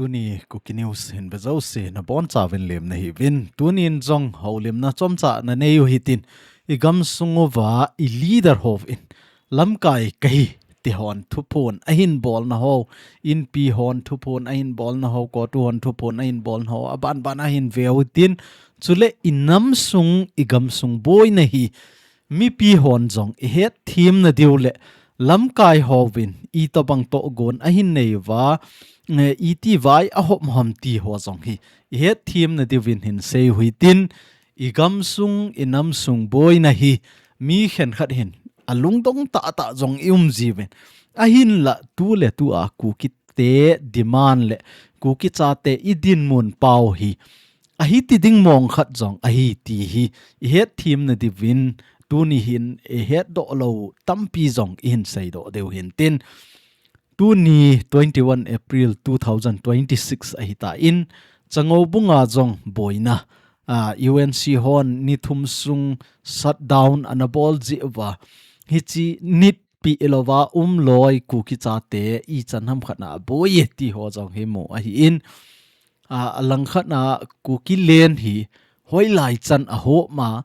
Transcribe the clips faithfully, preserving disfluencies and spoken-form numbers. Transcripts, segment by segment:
Tuni Kuki News hin ve jouse nabonchauvin lemna hiuvin. Tunin jong houlimna chomcha nanei u hitin, i gamsung uva i leader hon lamkai kahi ti hon thuphon ahin bolna ho, inpi hon thuphon ahin bolna ho, CoTU hon thuphon ahin bolna ho, abanban ahin veu hitin, chule i namsung i gamsung boina hi mipi hon jong i hetthem nadiu le lamkai hovin itobang togon ahin nei uva, eh, iti vai ahom ham ti ho jong hi i hetthem nadiuvin hin sei u hitin, i gamsung i namsung boina hi mi khenkhat hin alungdong tahtah jong i um jiuvin. Ahinla tuletua Kukite demand le Kuki chate i dinmun pau hi ahiti ding mong khat jong ahi ti hi i hetthem nadiuvin, tuni hin i hetdoh lou tampi jong i hin seidoh diu hintin. Tuni twenty-one April two thousand twenty-six ahitan, Changoubunga jong boina, ah, U N C hon ni thum sung shutdown ana bol jeh uva, hiche nit peh louva umloi Kuki chate ichan hamkhat na aboi e ti ho jong hi mu ahin, a, alangkhat na Kuki land hi hoilai chan ahom a,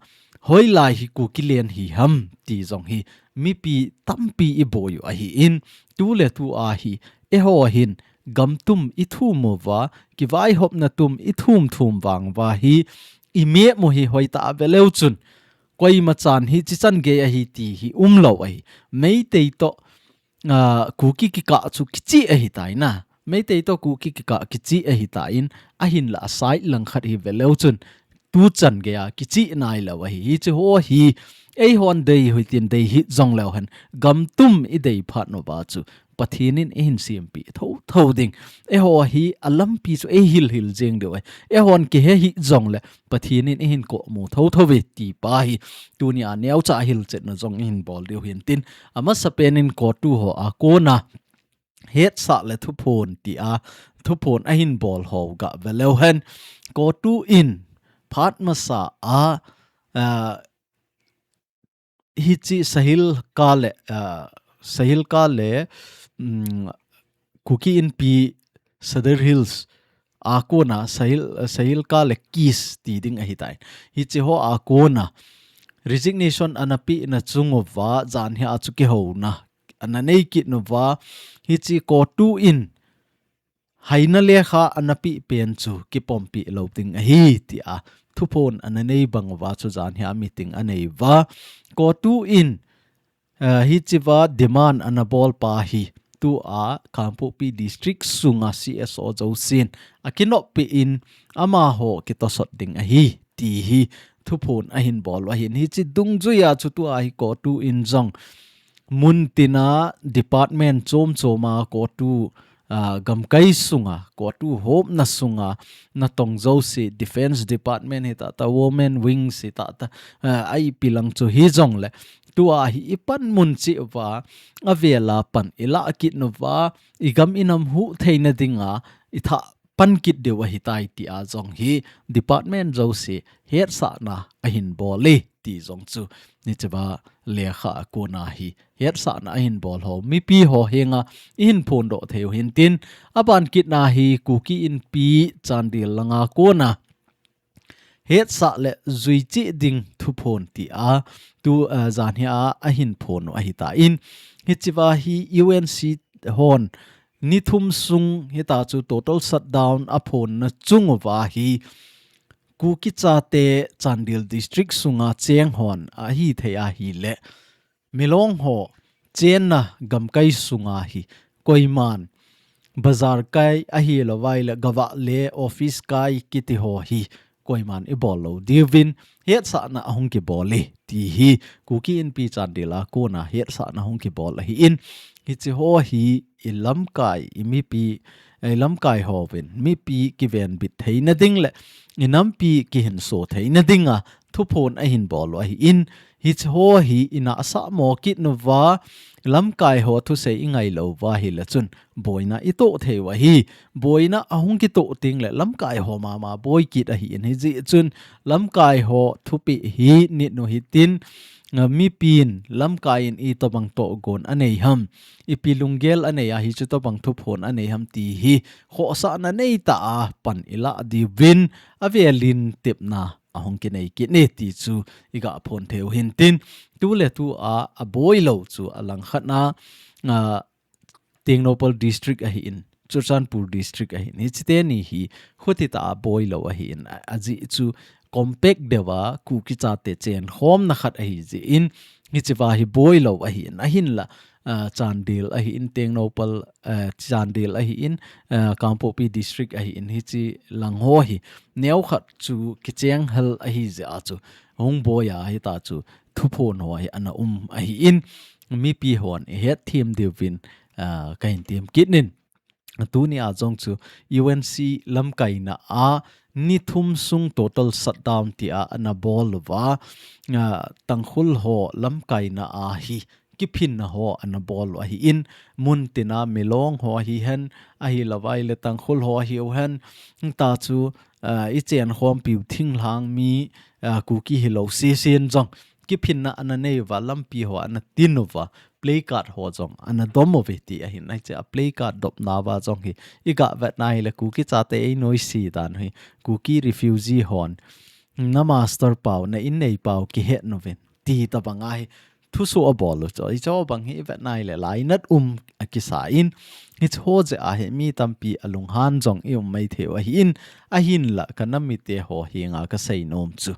hoilai hi Kuki land hi ham ti jong hi mipi tampi i boi u ahin, tuletua hi eiho hin gamtum i thum uva, kivaihopna tum i thum thum vang uva hi i memu hi hoitah a ve leu chun, koima chan hiche chan gei ahi ti hi umlou ahi. Meitei toh, ah, Kuki kikah chu kicheh ahitai na. Meitei toh Kuki kikah kicheh ahitan, ahinla a side langkhat hi ve leu chun, tuchan gei a kicheh nailou ahi. Hiche ho hi eihon dei u hitin, dei hih jong leu hen, gamtum i dei phat uva chu Pathen in eihin sempeh thotho ding. Eiho hi alampi chu eihil hil jeng diu ahi. Eihon kihe hih jongle Pathen in eihin komu thotho uve ti pa hi tunia neocha hilchetna jong eihin bol diu hintin. Amasapen in CoTU ho a kona hetsah le thuphon tia thuphon ahin bol ho ga ve leu hen. CoTU in phat masa a, ah, hiche Sahilka le, ah, Sahilka le, um, Kuki Inpi Sadar Hills a kona Sahil, Sahilka le Kis ti ding ahitai. Hiche ho a kona resignation ana pehna chung uva janhi a chu kihouna ana nei kit uva, hiche CoTU in haina lekha ana peh pen chu kipompeh lou ding ahi tia thuphon ana nei bang uva chu janhi a meeting anei uva. CoTU in, eh, hichea demand ana bol pa hi tua Kangpokpi District sunga C S O jousen akinop peh in amaho kitosot ding ahi ti hi thuphon ahin bol u ahin, hiche dungjuia chu tua hi CoTU in jong muntina department chom choma CoTU, ah, gamkai sunga, CoTU hopna sunga natong jouse, Defence Department hita ta, Women Wings hita ta, ah, a ipi lang chu hijongle tua hi i panmun cheh uva, avela pan i lah kit uva, i gam i nam huhthei nadinga i thah pan kit diu ahitai tia jong hi department jouse hetsahna ahin bol e ti jong chu hichea lekha a kona hi hetsahna ahin bol ho mipi ho henga eihin phondoh thei u hintin, aban kitna hi Kuki Inpi Chandel langa kona hetsah le juicheh ding thuphon tia tu, eh, janhi a ahin phon u ahitan, hichea hi U N C hon ni thum sung hita chu total shutdown aphonna chung uva hi Kuki chate Chandel District sunga cheng hon ahithei ahile Milong ho chenna gamkai sunga hi koiman bazar kai ahilouvai le gavah le office kai kiti ho hi koiman ibol lou diuvin hetsahna ahung kibol e ti hi Kuki Inpi Chandel a kona hetsahna hung kibol ahin, hiche ho hi i lamkai, i mipi, i lamkai hovin mipi kivenbit theina ding le i nampi kihinso theina dinga thuphon ahin bol u ahin, hiche ho hi i nahsah mo kit uva, lamkai ho thusei i ngailou uva ahile chun boina i toh thei u ahi. Boina ahung kitoh tengle lamkai ho mama boi kit ahin, hijeh chun lamkai ho thupeh hi nit u hitin, Mipin lamkai in itobang togon anei ham, ipi lunggel anei a hichu tobang thuphon anei ham ti hi khohsahna neitah a pan ilah diuvin avelin tepna ahung kinei kit e ti chu iga phon thei u hintin, tuletu a aboi lou chu alangkhat na, a, Tengnoupal District ahin, Churachandpur District ahin, hichi teni hi khuti tah a boi lou ahin, ajeh chu compact deuva Kuki chate chenkhomna khat ahi jeh in, hichiva hi boi lou ahin, ahinla, a, Chandel ahin, Tengnoupal, a, Chandel ahin, a, Kangpokpi District ahin, hichi lang ho hi neokhat chu kicheng hel ahi jeh a chu hung boi a hita chu thuphon ho hi ana um ahin, mipi hon ihet them diuvin, a, kahin tem kit in. Tuni a jong chu U N C lamkaina a ni thum sung total shutdown tia ana bol uva, a, Tangkhul ho lamkaina a hi kiphinna ho ana bol u ahin, mun tina Milong ho hihen, ahilouva ahile Tangkhul ho hiu hen, ta chu, a, ichenkhompiu thinglhang mi, a, Kuki hilou sesen jong kiphinna ana nei uva, lampi ho ana tin uva, placard ho jong ana dom uve ti ahin, hiche a placard dopna uva jong hi iga vetna ahile Kuki chate einoise dan hi Kuki refugee hon na master pau, na innei pau kihet uvin ti tobang ahi thusoh abol u chu. Hichu bang hi ivetna ahile lainat um akisa in, hichu jeh a hi mi tampi alunghan jong i um maithei u ahin, ahinla ka nam mite ho henga kasei nom chu,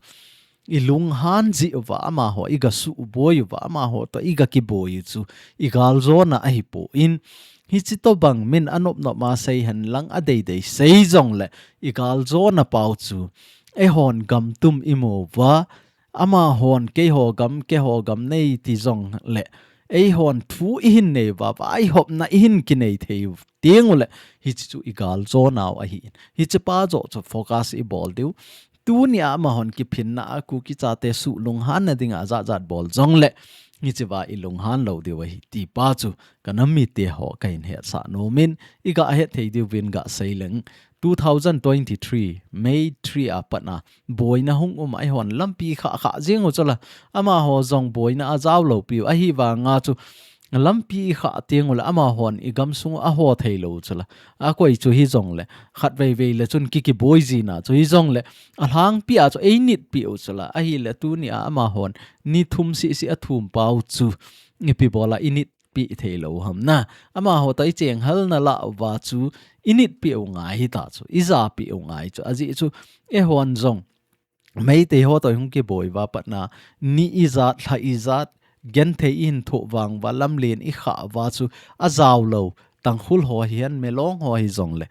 ilunghan jeh uva amaho iga suboi uva, amaho toh iga kiboi u chu igaljona ahipon, hichi tobang min anop nop ma sei henlang adeidei sei jongle igaljona pau chu eihon gam tum imu uva, amahon keiho gam, keiho gam nei ti jongle eihon thu ihin nei uva, vaihopna ihin kinei thei u teng ule, hichi chu igaljona u ahin, hichi pa joh chu focus ibol diu. Tuni a amahon kiphinna a Kuki chate sulunghanna dinga jat jat bol jongle, hichiva ilunghan lou diu ahi ti pa chu ka nam mite ho kahin hetsah nom in, iga het thei diuvin ga sei leng, two thousand twenty-three May three a pat a boina hung um a eihon lampi kha kha jeng u chula, amaho jong boina ajao lou piu ahivanga chu lampi kha teng ule amahon igam sung a ho thei lou chula, akoi chu hijongle khatvei vei le chun kiki boi jina chu hijongle alhangpi a chu einit piu chula, ahile tuni a amahon ni thum sisi athum pau chu ipi bola init pi thei lou ham na. Amaho toh icheng halna lah uva chu init piu ngai hita chu, ija piu ngai chu. Ajeh chu eihon jong Meitei ho toh ihung kiboi uva pat na, ni ijat, lha ijat, genthei ihin thoh vang uva, lamlen ikha uva chu ajao lou Tangkhul ho hihen, Milong ho hijongle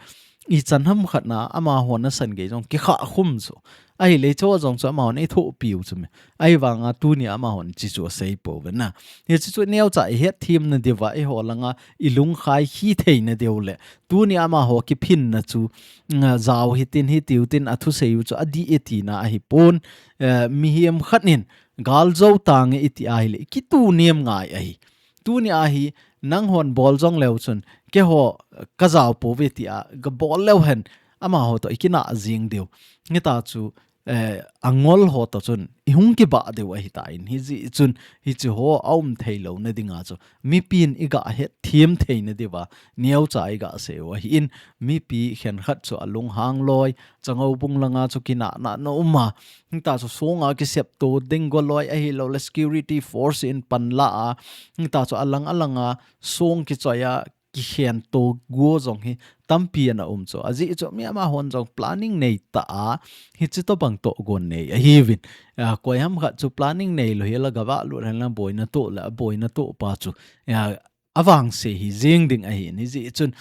ichan ham khat na amahon asan gei jong kikha khum chu. Ahile hichu jong chu amahon eithoh piu chu me. Ahivanga tuni a amahon hichi chu asei pouve na. Hichi chu neocha ihet themna diuva eiho langa ilungkhai hi theina diu le, tuni a amaho kiphinna chu, mm, jao hitin hitiu tin athusei u chu adih e tina ahipon, eh, mihem khat in galjou tange iti ahile ikitunem ngai ahi. Tuni a hi nanghon bol jong leu chun keiho kajao pouve tia gabol leu hen amaho toh ikinah jeng diu. Hita chu, eh, angol ho toh chun ihung kibah diu ahitan, hijeh chun hichi ho aum thei louna dinga chu mipin iga het them theina diuva neocha iga sei u ahin, mipi khenkhat chu alunghang loi, Changoubung langa chu kinahna na um a, hita chu songa kisepto ding goloi ahilouleh security force in panla a, hita chu alang alanga song kichoi a kikhen to go jong hi tampi ana um chu. Ajeh chu mi amahon jong planning nei ta a, hichi tobang togon nei ahiuvin. A, koiham khat chu planning neilou hila gavah lut henlang boina toh le, aboina toh pa chu, a, avangse hi jeng ding ahin. Hijeh chun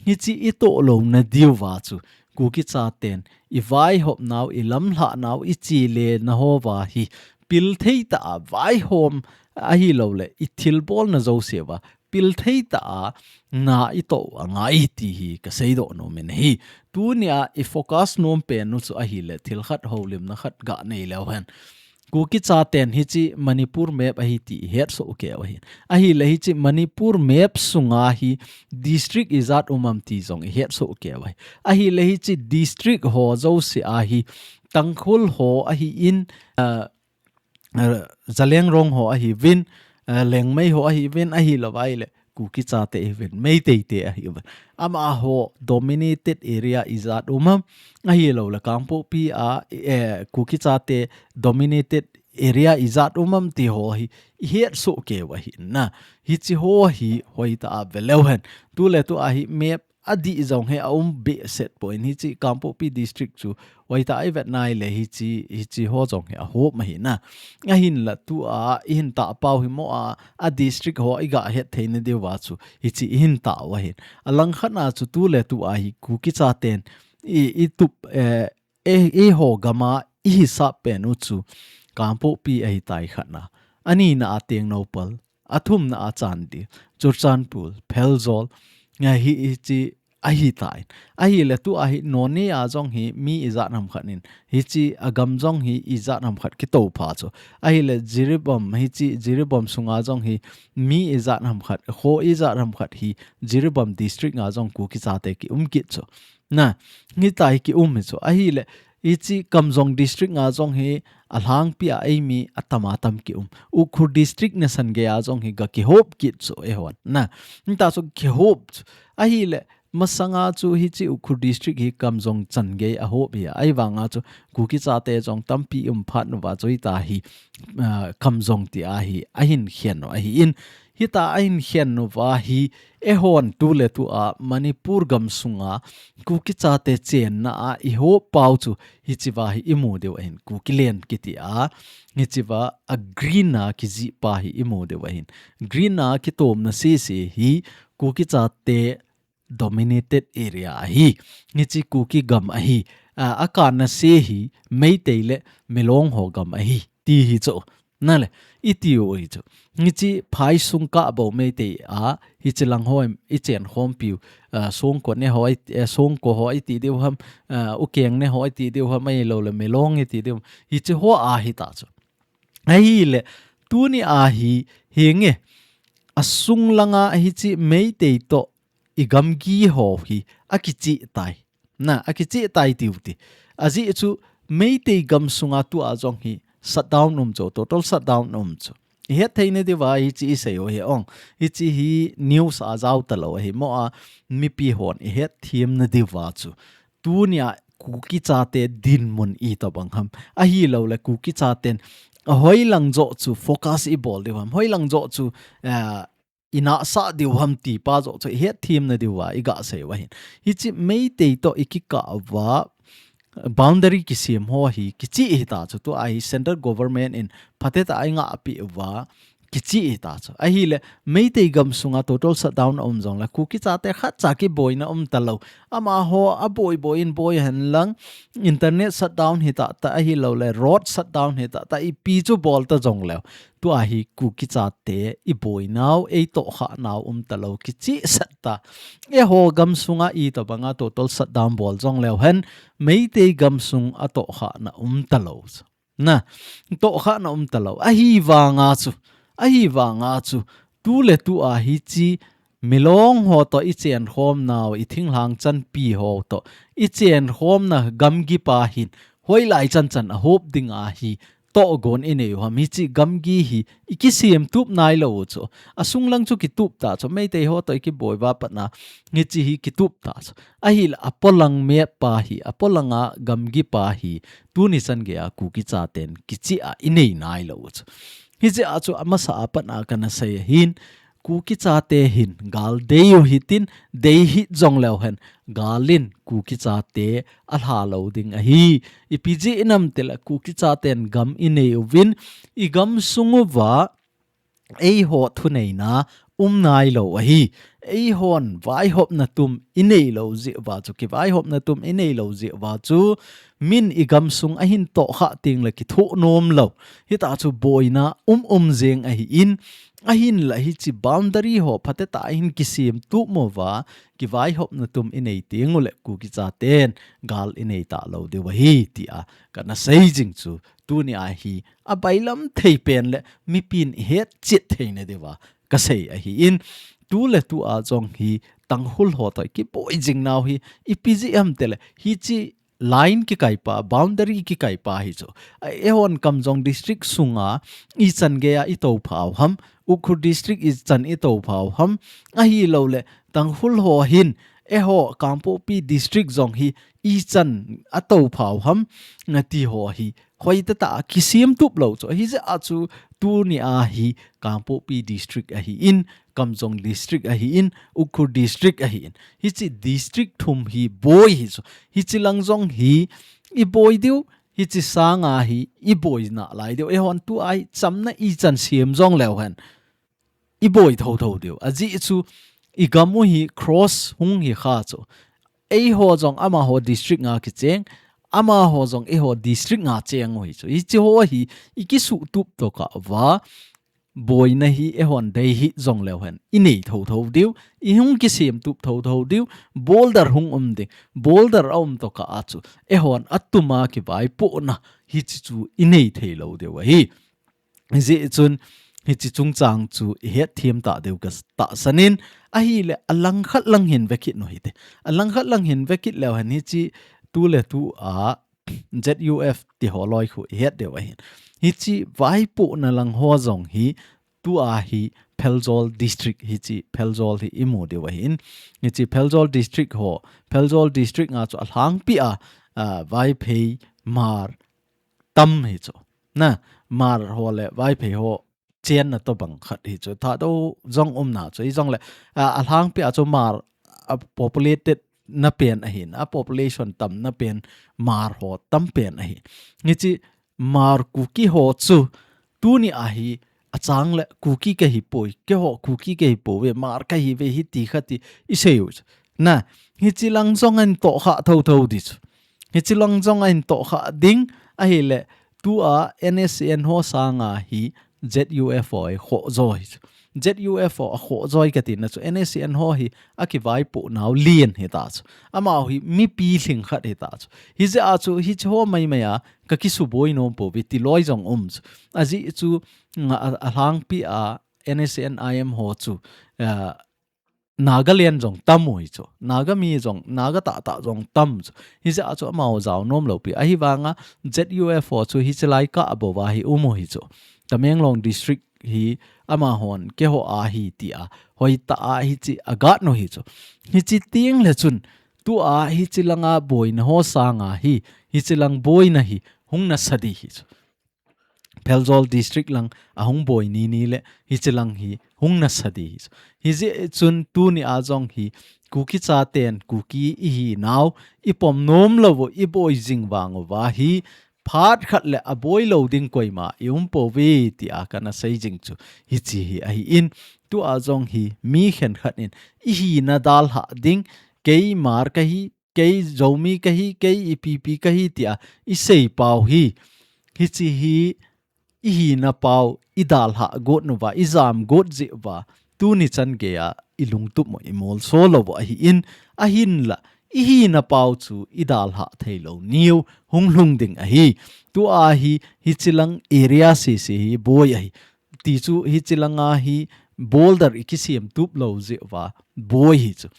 hichi itoh louna diuva chu Kuki chaten ivaihop nau, ilamlhah nau, ichele nau houva hi pil thei ta a vaihom ahilouleh ithilbolna jouseuva pil thei ta a na itoh u angai ti hi kasei doh nom in ahi. Tunia ifocus nom pen u chu ahile thil khat houlimna khat ganei leu hen. Kuki chaten hichi Manipur map ahi ti ihetsoh keu ahin. Ahile hichi Manipur map sunga hi district ijat um am ti jong ihetsoh keu ahi. Ahile hichi district ho jouse a hi Tangkhul ho ahin, ah, eh, Zeliangrong ho ahiuvin, eh, Liangmai ho ahiuvin, ahilou vaileh Kuki chate ahiuvin, Meitei te ahiuvin. Amaho dominated area ijat um am, ahilouleh Kangpokpi a, eh, Kuki chate dominated area ijat um am ti ho hi ihet soh keiu ahi na. Hiche ho hi hoitah a veleu hen. Tuletu a hi map adih jong hi aum behseh poi, hiche Kangpokpi district chu hoitah a ivet naileh hiche, hiche ho jong hi ahop ahi na. Ahinla tua ihin tahpau hi mo a, a district ho iga het theina diuva chu hiche ihin tah u ahin. Alangkhat a chu tuletu a hi Kuki chaten i, itup, eh, e, eiho gam a ihisap pen u chu Kangpokpi ahitai khatna. Anina a Tengnoupal, athumna a Chandel, Churachandpur, Pherzawl, nga hi, hiche ahitai. Ahileh tua hi Noney a jong hi mi ijat ham khat in, hiche agam jong hi ijat ham khat kitoupha chu. Ahileh Jiribam, hiche Jiribam sunga jong hi mi ijat ham khat, kho ijat ham khat hi Jiribam district a jong Kuki chate kium kit chu. Na, hitia hi kium hi chu. Ahileh, hiche Kamjong district a jong hi alhangpi a eimi atam atam kium. Ukhrul district nasan gei a jong hi ga kihop kit chu eihon. Na, hita chu kihop chu. Ahileh, masanga chu hiche Ukhrul district hi Kamjong chan gei ahop hi a. Ahivanga chu Kuki chate jong tampi um phat uva chu hita hi, ah, Kamjong ti a hi ahin khen u ahin. Hita ahin khen uva hi, eihon tuletu a Manipur gam sunga Kuki chate chenna a ihop pau chu hichea hi imu diu ahin, Kukiland kiti a, hichea a green a kijih pa hi imu diu ahin. Green a kitomna sese hi Kuki chate dominated area ahi. Hiche Kuki gam ahi. A, akanna se hi Meitei le Milong ho gam ahi. Ti hi chu. Nale, itiu hi chu. Hiche phai sung kah bou Meitei a, hiche lang ho i chen khompiu, a, Songko ne ho i, eh, Songko ho iti diu ham, a, Ukeng ne ho iti diu ham, ahilouleh Milong iti diu. Hiche ho ahita chu. Ahileh, tuni a hi, hinge, asung langa hiche Meitei toh igamgi ho hi akichih tai. Na, akichih tai tiu ti. Ajeh chu Meitei gam sunga tua jong hi shutdown um chu, total shutdown um chu. Ihet theina diuva hiche isei u hi ong. Hiche hi news a jao talou ahi mo a, mipi hon ihet themna diuva chu. Tunia Kuki chate dinmun itobang ham. Ahilouleh Kuki chaten ahoilang joh chu focus ibol diu ham. Hoilang joh chu, eh, inahsah diu ham ti pa joh chu ihet themna diuva iga sei u ahin. Hiche Meitei toh ikikah uva boundary kisem ho hi kichih hita chu, tua hi central government in phatecha a ingahpi uva kichih hita chu. Ahileh Meitei gam sunga total shutdown aum jongleh Kuki chate khatcha kiboina um talou. Amaho aboi boi in boi hen lang, internet shutdown hita ta, ahilouleh road shutdown hita ta, ipi chu bol ta jongleu. Tua hi Kuki chate iboinau, eitohkhahnau um talou, kichihsah ta. Eiho gam sunga itobanga total shutdown bol jongleu hen, Meitei gam sung a tohkhahna um talou. Na, tohkhahna um talou. Ahivanga chu, ahivanga chu, tuletu a hiche Milong ho toh ichenkhomnau, ithinglhang chanpi ho toh ichenkhomna gamgi pa hin hoilai chanchan ahop ding ahi, tohgon inei u ham, hiche gamgi hi ikisem tup nailou u chu. Asung lang chu kitup ta chu, Meitei ho toh ikiboi uva patna hiche hi kitup ta chu. Ahileh apolang map pa hi, apolanga gamgi pa hi, tuni chan geiya Kuki chaten kichih a inei nailou u chu. Hiche a chu amasa a patna kana sei ahin, Kuki chate hin gal dei u hitin, dei hih jongleu hen, gal in Kuki chate alha lou ding ahi. Ipi jeh inam tileh Kuki chaten gam inei uvin, igam sung uva eiho thuneina um nailou ahi. Eihon vaihopna tum inei lou jeh uva chu, kivaihopna tum inei lou jeh uva chu, min igam sung ahin tohkhah tengleh kithoh nom lou. Hita chu boina um um jeng ahin, ahinla hiche boundary ho phatecha a hin kisem tup uva, kivaihopna tum inei tenguleh Kuki chaten gal inei talou diu ahi, tia kana sei jing chu. Tunia hi abailam thei pen le mipin ihet chet theina diuva kasei ahin, tuletu a jong hi Tangkhul ho toh kiboi jingnau hi ipi jeh ham tileh, hiche line kikaipa, boundary kikaipa hi chu. Eihon Kamjong district sunga ichan geiya itophau ham, Ukhrul district ichan itophau ham, ahilouleh Tangkhul ho hin eiho Kangpokpi district jong hi ichan atophau ham, nati ho hi hoitah tah a kisemtup lou chu. Hijeh a chu tunia hi Kangpokpi district ahin, Kamjong district ahin, Ukhrul district ahin. Hiche district thum hi boi hi chu. Hiche lang jong hi iboi diu, hiche sanga hi iboi nalai diu. Eihon tua hi chamna ichan sem jong leu hen, iboi thotho diu. Ajeh chu igam u hi cross hung hi kha chu. Eiho jong amaho district nga kicheng, amaho jong eiho district nga cheng u hi chu. Hiche ho hi ikisuhtup tokah uva, boina hi eihon dei hih jong leu hen, inei thotho diu, ihung kisemtup thotho diu, border hung um ding, border aum tokah a chu eihon atuma kivaipohna hiche chu inei thei lou diu ahi. Hijeh chun hiche chungchang chu ihet them tah diu katahsan in, ahileh alangkhat lang hin vekit u hite. Alangkhat lang hin vekit leu hen hiche tuletua Z U F ti ho loi khu ihet diu ahin. Hiche vaipohna lang ho jong hi tua hi Pherzawl district hiche Pherzawl hi imu diu ahin. Hiche Pherzawl district ho, Pherzawl district nga chu alhangpi a, a, Vaiphei, Hmar tam hi chu. Na, Hmar ho le Vaiphei ho chenna tobang khat hi chu. Thadou jong umna chu. Hijongleh, a, alhangpi a chu Hmar, a, populated na pen ahin, a population tamna pen Hmar ho tam pen ahi. Hiche Hmar Kuki ho chu tunia hi achang le Kuki kahi poi, keiho Kuki kahi pouve, Hmar kahiuve hiti khati isei u chu. Na, hiche lang jong ahin tohkhah thotho ding chu. Hiche lang jong ahin tohkhah ding ahileh tua N S C N ho sanga hi Z U F O hi khoh jo hi chu. Z U F O a khoh jo hi katina chu N S C N ho hi akivaipoh nau lien hita chu. Amaho hi mipi lhingkhat hita chu. Hijeh a chu hiche ho maimai a kakisuboi nom pouve ti loi jong um chu. Ajeh chu nga a, alhangpi a N S C N I M ho chu, a, Nagaland jong tam u hi chu. Naga mi jong, Naga tahtah jong tam chu. Hijeh a chu amaho jao nom lou pi. Ahivanga Z U F O chu hiche lai kah bou a hi um u hi chu. Tamenglong district hi amahon keiho a hi tia hoitah a hiche agatnu hi chu. Hiche tengleh chun tua hiche langa boina ho sanga hi, hiche lang boina hi hung nasa ding hi chu. Pherzawl district lang ahung boi nini leh hiche lang hi hung nasa ding hi chu. Hijeh chun tunia jong hi Kuki chaten Kuki ihinau, ipom nom lou u, iboi jing vang uva hi phat khat le aboi lou ding koima ium pouve tia kana sei jing chu hiche hi ahin. Tua jong hi mi khenkhat in ihina dalhah ding, kei Hmar kahi, kei Zomi kahi, kei ipipi kahi tia isei pau hi, hiche hi ihina pau idalhah got uva, ijam got jeh uva, tuni chan geiya ilungtup u imolso lou u ahin, ahinla ihina pau chu idalhah theilou niu hung lhung ding ahi. Tua hi hiche lang area sese hi boi ahi. Ti chu hiche langa hi border ikisemtup lou jeh uva boi hi chu.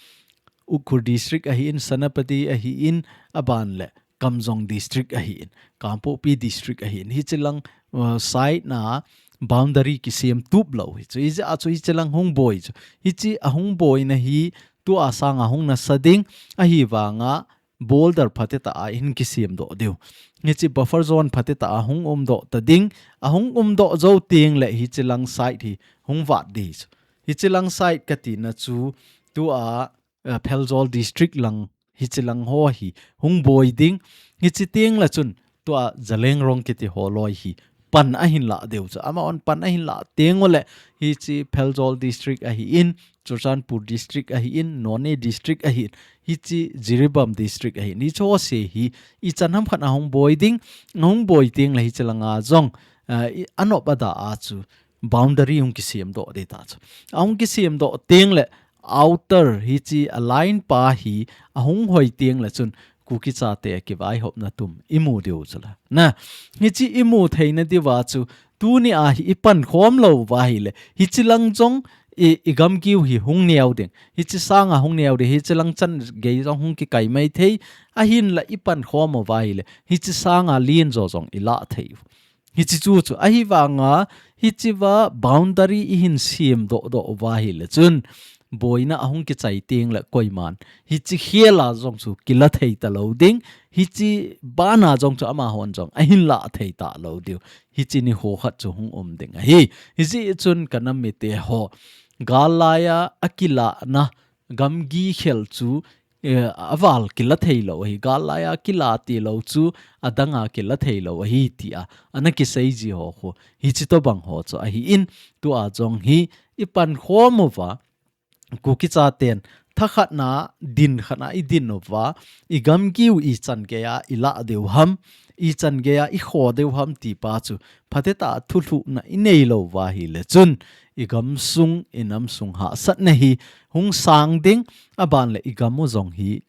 Ukhrul district ahin, Senapati ahin, aban le Kamjong district ahin, Kangpokpi district ahin. Hiche lang, uh, side na boundary kisemtup lou hi chu. Hijeh a chu hiche lang hung boi chu. Hiche ahung boina hi tua sanga hung nasa ding ahivanga border phatetah a ihin kisemdoh diu. Hiche buffer zone phatetah a hung umdoh ta ding, ahung umdoh jou tengleh hiche lang side hi hung vat ding hi chu. Hiche lang side katina chu tua, eh, Pherzawl district lang, hiche lang ho hi hung boi ding. Hiche tengleh chun tua Zeliangrong kiti ho loi hi pan ahin lah diu chu. Amahon pan ahin lah tenguleh hiche Pherzawl district ahin, Churachandpur district ahin, Noney district ahin, hiche Jiribam district ahin. Hiche ho se hi ichan ham khat ahung boi ding, ahung boi tengleh hiche langa jong, ah, i, anop ada a chu boundary hung kisemdoh ding ta chu. Ahung kisemdoh tengleh outer hiche a line pa hi ahung hoi tengleh chun Kuki chate kivaihopna tum imu diu chu la. Na, hiche imu theina diuva chu tunia hi ipankhom lou uva ahileh hiche lang jong i, i gamgiu hi hung neo ding. Hichi sanga hung neo ding, hichi lang chan gei jong hung kikai mai thei. Ahinla i pankhom uva ahile, hichi sanga lenjo jong i lah thei u. Hichi chu chu, ahivanga, hichi va boundary i hin sem doh doh uva ahile chun, boina ahung kichai teng le koiman. Hichi khel a jong chu kila thei talou ding. Hichi bana jong chu amahon jong ahin lah thei talou diu. Hichi ni ho khat chu hung um ding ahi. Hijeh chun ka nam mite ho. Gal laiya akilahna gamgi khel chu, eh, aval kila thei lou ahi. Gal laiya kila tilou chu adanga kila thei lou ahi tia ana kisei ji ho khu. Hichi tobang ho chu ahin tua jong hi i pankhom uva. Kuki chaten thakhatna, din khatna i din uva, i gamgiu ichan geiya i lah diu ham, ichan geiya i kho diu ham tipa chu phatetah thulhuhna i neilou uva ahile chun, i gamsung, i namsung hahsatna hi hung sang ding, aban le i gam u jong hi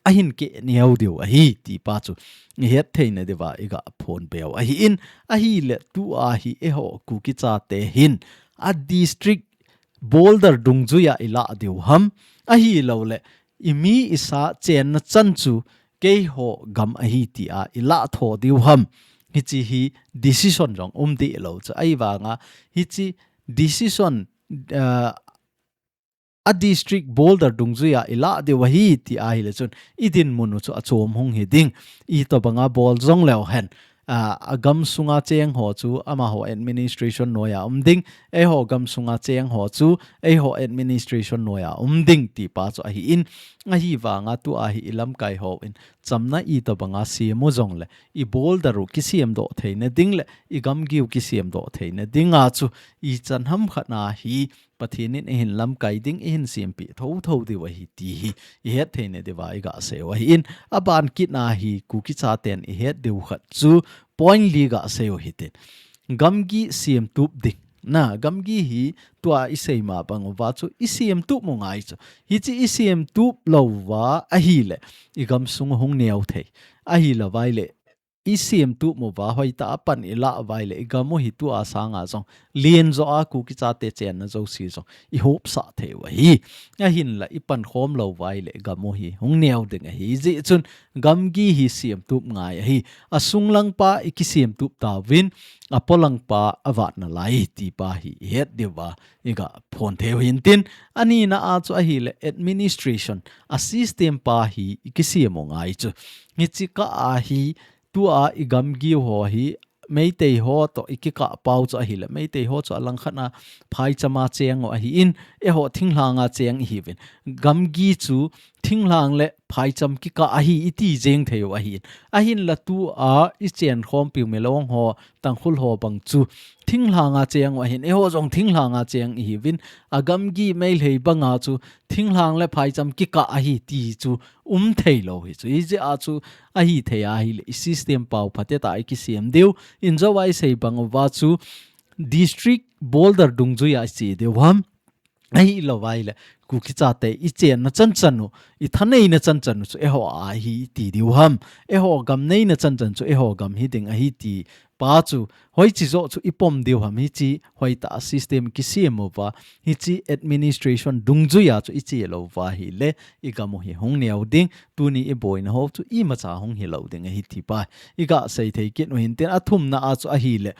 ahin keh neo diu ahi tipa chu i het theina diuva i ga phonbe u ahin, ahile tua hi eiho Kuki chate hin a district border dungjuiya i lah diu ham, ahilou le i mi i sa chenna chan chu keiho gam ahi tia i lah tho diu ham. Hichi hi decision jong um deh lou chu ahivanga hichi decision, ah, a district border dungjuiya i lah diu ahi tia ahile chun i dinmun u chu achom hung hi ding. Itobanga bol jong leu hen, ah, a gamsunga cheng ho chu amaho administration noiya um ding, eiho gamsunga cheng ho chu eiho administration noiya um ding tipa chu ahin, ahivanga tua hi i lamkai hon chamna itobanga sem u jong le i border u kisem doh theina ding le i gamgiu kisem doh theina dinga chu ichan hamkhat na hi Pathen in eihin lamkai ding, eihin sempeh thotho diu ahi ti hi i het theina diuva i ga sei u ahin, aban kitna hi Kuki chaten i het diu khat chu point li ga sei u hitin. Gamgi semtup ding. Na, gamgi hi tua i sei ma bang uva chu i semtup u ngai chu. Hichi i semtup lou uva ahile, i gamsung hung neo thei. Ahilou vaile, i semtup uva hoitah a pan i lah uva ahile, i gam u hi tua sanga jong lenjo a Kuki chate chenna jouse jong i hopsah thei u ahi. Ahinla i pankhom lou uva ahile, i gam u hi hung neo ding ahi. Hijeh chun gamgi hi semtup ngai ahi. Asunglang pa i kisemtup tauvin, apolang pa avat nalai tipa hi i het diuva i ga phon thei u hintin. Anina a chu ahile administration, a system pa hi i kisem u ngai chu. Hichi kah a hi tua i gamgiu ho hi Meitei ho toh i kikah pau chu ahile, Meitei ho chu alangkhat na phaichama cheng u ahin, eiho thinglhanga cheng i hiuvin. Gamgi chu thinglhang le phaicham kikah ahi i ti jeng thei u ahin. Ahinla tua i chenkhompiu Milong ho, Tangkhul ho bang chu thinglhanga cheng u ahin, eiho jong thinglhanga cheng i hiuvin. A gamgi Meitei banga chu thinglhang le phaicham kikah ahi ti chu um thei lou hi chu. Hijeh a chu ahithei ahile i system pau phatetah a i kisem diu. Injouva i sei bang uva chu district border dungjuiya i che diu ham. Ahilou vaile, Kuki chate i chenna chanchan u, i thaneina chanchan u chu eiho a ahi i ti diu ham. Eiho gam neina chanchan chu eiho gam hi ding ahi ti pa chu, hoichi joh chu i pom diu ham hichi, hoitah a system kisem uva, hichi administration dungjuiya chu i che lou uva ahile, i gam u hi hung neo ding, tuni i boina ho chu imacha hung hilou ding ahi tipa i ga sei thei kit u hintin. Athumna a chu ahile,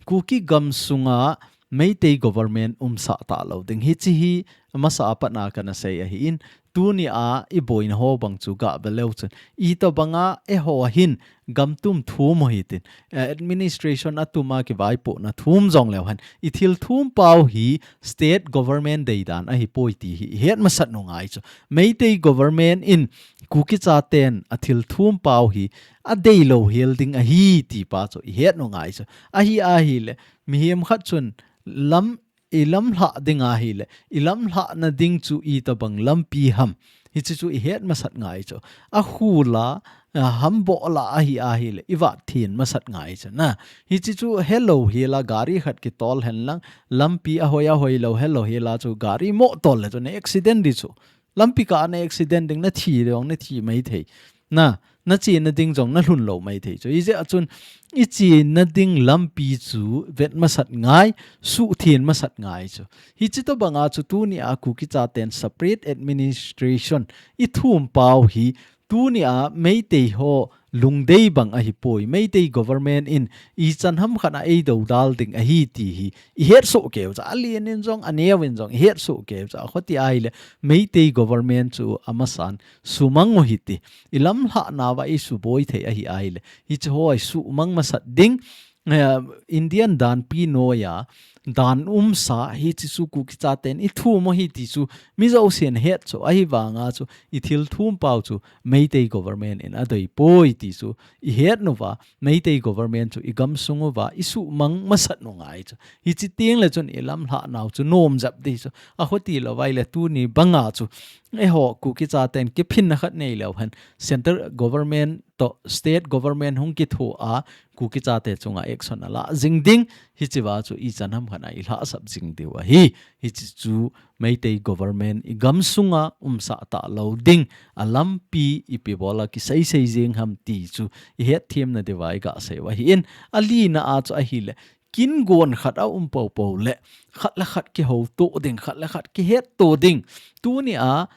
Kuki gamsunga Meitei government umsah talou ding. Hichi hi amasa a pat na kana sei ahin, tuni a i boina ho bang chu ga ve leu chun, itobanga eiho hin gamtum thum u hitin, eh, administration atum a kivaipohna thum jong leu hen, i thil thum pau hi state government deidan ahipoi ti hi i het masat u ngai chu. Meitei government in Kuki chaten a thil thum pau hi adeilou hel ding ahi tipa chu i het u ngai chu. Ahi ahile, mihem khat chun lam, i lamlhah ding ahile, i lamlhahna ding chu itobang lampi ham, hichi chu i het masat ngai chu. Akhul a, a, hamboh la ahi ahile, i vat then masat ngai chu. Na, hichi chu helou hel a gari khat kitol henlang, lampi ahoi ahoi lou helou hel a chu gari mo tol le chu na accident di chu. Lampi kah a na accident ding, na thi ding, na thi mai thei. Na, na chena ding jong na lhun lou maithei chu. Hijeh a chun i chena ding lampi chu vet masat ngai, suhtheng masat ngai chu. Hichi tobanga chu tuni a Kuki chaten separate administration i thum pau hi tuni a Meitei ho lungdei bang ahi poi. Meitei government in ichan ham khat a ei dodal ding ahi ti hi i hetsoh keu cha, alen in jong, aneo in jong i hetsoh keu cha. Akhoti ahile Meitei government chu amasan sumang u hite. I lamlhah nauva i suboi thei ahi ahile, hichi ho i sumang masat ding, eh, Indian danpi noiya dan umsa hichi chu Kuki chaten i thum u ahi ti chu mi jousen het chu, ahivanga chu i thil thum pau chu Meitei government in adei poi ti chu i het nauva, Meitei government chu i gamsung uva i sumang masat u ngai chu. Hichi tengle chun i lamlhah nau chu nom jep ding chu. Akhoti lou vaile tuni banga chu eiho Kuki chaten kiphinna khat nei leu hen, central government toh state government hung kitho a Kuki chate chunga action ala jing ding, hichiva chu ichan ham khat a i lhahsap jing diu ahi. Hichi chu Meitei government i gamsunga umsah talou ding a lampi ipi bola kiseisei jing ham ti chu i hetthem na diuva i gasei u ahin, alina a chu ahile kin gon khat a um poupou le khat le khat kihouto ding, khat le khat kihetto ding. Tuni a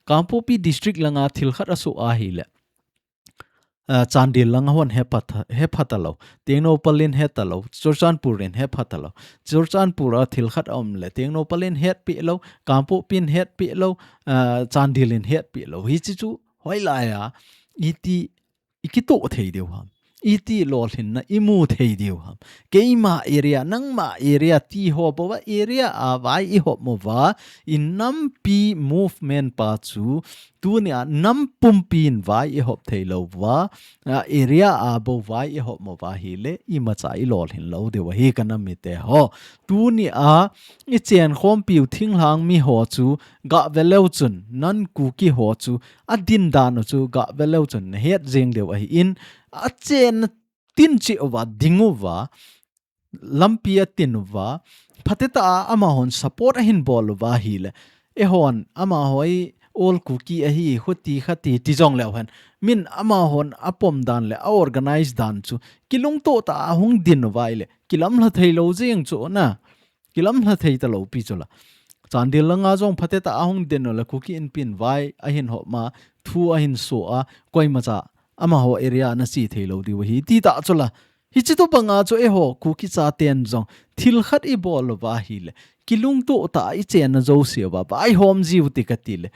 Kangpokpi district langa thil khat asoh ahile, ah, Chandel langa hon hepha ta, hepha talou, Tengnoupal in het talou, Churachandpur in hepha talou. Churachandpur a thil khat aum le Tengnoupal in hetpeh lou, Kangpokpi in hetpeh lou, ah, Chandel in hetpeh lou. Hichi chu hoilai a iti i kitoh thei diu ham, iti lolhinna i mu thei diu ham. Keima area, nangma area ti ho bou a, area a vai i hop uva, i nampi movement pa chu tuni a nam pumpi in vai i hop thei lou uva, a, area a bou vai i hop uva ahile imacha i lolhin lou diu ahi ka nam mite ho. Tuni a i chenkhompiu thinglhang mi ho chu gah ve leu chun, non Kuki ho chu adin dan u chu gah ve leu chun na het jeng diu ahin, achenna tin cheh uva, ding uva, lampi atin uva, phatetah a amahon support ahin bol uva ahile, eihon amaho hi all Kuki ahi, khuti khati ti jong leu hen, min amahon apom dan le a organize dan chu kilungtoh tah a hung din uva ahile kilamlha thei lou jeng chu na. Kilamlha thei talou pi chu la. Chandel langa jong phatetah a hung din u le Kuki Inpi in vai ahin hop ma, thu ahin so a, koimacha amaho area na che thei lou diu ahi ti tah chu la. Hichi tobanga chu eiho Kuki chaten jong thil khat i bol uva ahile kilungtoh tah a i chenna jouse uva vaihom jiu te kati le,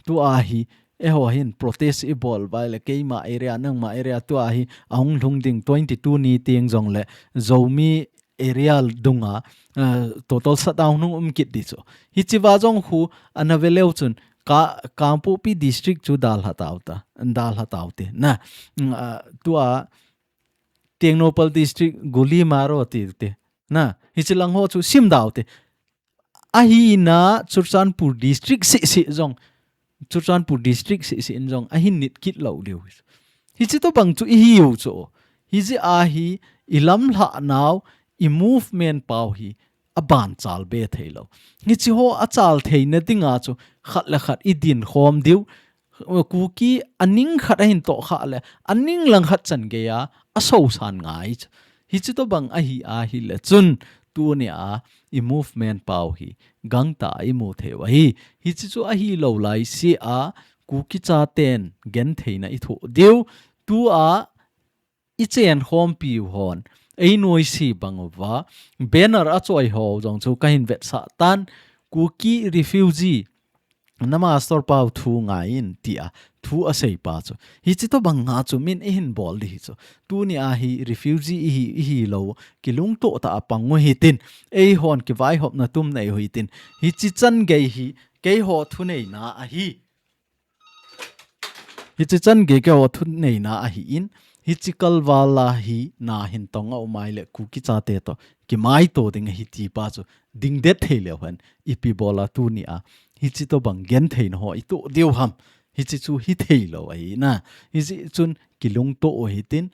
tua hi eiho hin protest i bol uva ahile keima area, nangma area tua hi ahung lhung ding twenty two ni teng jong le Zomi area dunga, ah, total shutdown hung um kit ding chu. Hichiva jong khu ana ve leu chun ka, Kangpokpi district chu dalha tau ta, dalha tau te. Na, mm, ah, tua Tengnoupal district Gulli Maro ti te. Na, hichi lang ho chu sim dau te. Ahina Churachandpur district seh seh jong, Churachandpur district seh seh in jong ahin nit kit lou diu. Hichi tobang chu i hiu chu. Hijeh a hi i lamlhah nau, i movement pau hi aban chal be thei lou. Hichi ho achal theina dinga chu khat le khat i dinkhom diu. Kuki aning khat ahin toh kha le, aning lang khat chan geiya asosan ngai chu. Hichi tobang ahi ahile chun tuni a i movement pau hi gangtah a i mu thei u ahi. Hichi chu ahilou laise a Kuki chaten gentheina i thoh diu. Tua i chenkhompiu hon ei noise bang uva banner achoi ho jong chu kahin vetsah tan, Kuki refugee na master pau thu ngai in tia thu asei pa chu. Hichi tobanga chu min i hin bol ding hi chu. Tuni a hi refugee i hi, i hilou, kilungtoh tah a pang u hitin, eihon kivaihopna tum nei u hitin. Hichi chan gei hi keiho thuneina ahi. Hichi chan gei keiho thuneina ahin, hichi kalval a hi na hin tong a um ahile Kuki chate toh kimaito ding ahi ti pa chu dingdet thei leu hen, ipi bola tuni a hichi tobang gentheina ho i toh diu ham. Hichi chu hithei lou ahi na. Hijeh chun kilungtoh u hitin,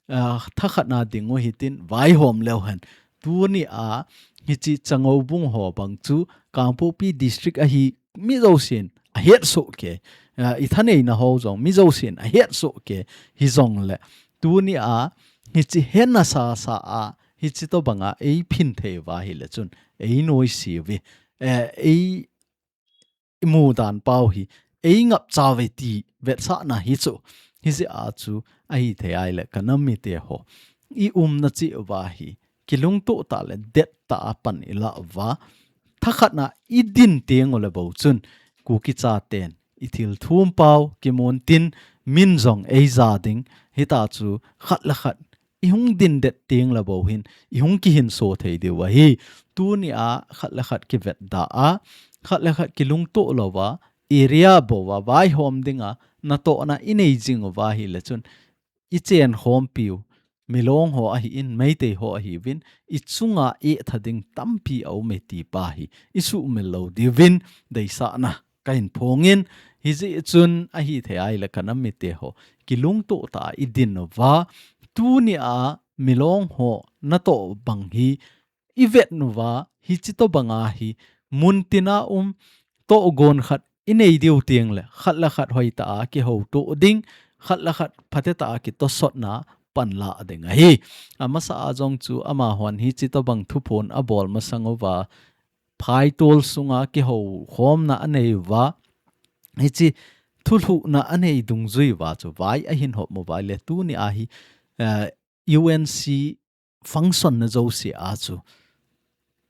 ah, thakhat na ding u hitin, vaihom leu hen. Tuni a hichi Changoubung ho bang chu Kangpokpi district ahi mi jousen ahet soh kei. ah, i thaneina ho jong mi jousen ahet soh kei hijongle, tunia hiche hena sasa a hiche tobanga ei phin thei uva ahile chun ei noise uve, eh, ei imu dan pau hi ei ngapcha uve ti vetsahna hi chu, hijeh a chu ahithei ahile ka nam mite ho, i umna cheh uva hi kilungtoh tah le det tah a pan i lah uva, thakhat na i din teng ule bou chun Kuki chaten i thil thum pau kimun tin min jong ei ja ding, hita chu khat le khat i hung din det teng le bou hin i hung kihinso thei diu ahi. Tunia khat le khat kivetda a, khat le khat kilungtoh louva, area bou a vaihom dinga natohna i nei jing uva ahile chun i chen khompi u Milong ho ahin, Meitei ho ahiuvin, i chunga etha ding tampi aume ti pa hi i suhmil lou diuvin deisahna ka hin phongin, hijeh chun ahithei ahile ka nam mite ho, kilungtoh tah a i din uva, tunia Milong ho natoh bang hi i vet uva, hiche tobanga hi mun tina um, tohgon khat i nei diu teng le khat le khat hoitah a kihoutoh ding, khat le khat phatetah a kitosotna pan lah ding ahi. Amasa a jong chu amahon hiche tobang thuphon abol masang uva, phaitol sunga kihoukhomna anei uva, hiche thulhuhna anei dungjui uva chu vai ahin hop uva ahile tunia hi, eh, U N C function na jouse a chu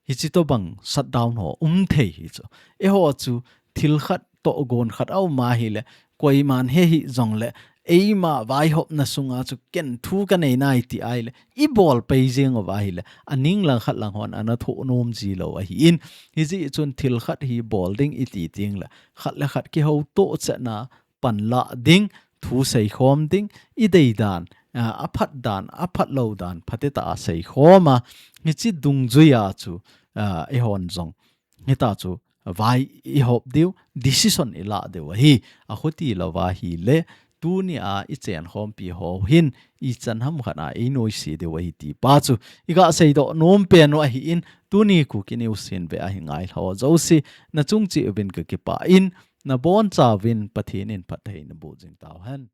hiche tobang shutdown ho um thei hi chu. Eiho chu thil khat tohgon khat aum ahile, koiman he hih jongle, eima vaihopna sunga chu ken thu ka nei nai ti ahile, i bol pei jeng uva ahile, aning lang khat lang hon ana thoh nom ji lou ahin, hijeh chun thil khat hi bol ding i ti teng le, khat le khat kihoutoh chetna pan lah ding, thu seikhom ding, i dei dan, ah, aphat dan, aphat lou dan, phatetah a seikhom a, hiche dungjui a chu, ah, eihon jong hita chu vai i hop diu, decision i lah diu ahi. Akhuti louva ahile, tunia i chen khompi ho hin ichan hamkhat a ei noise diu ahi ti pa chu i ga seidoh nom pen u ahin, tuni Kuki News hin ve ahi ngai ho jouse, na chung cheh uvin ka kipah in, na boncha uvin Pathen in phattheina boh jing tauhen.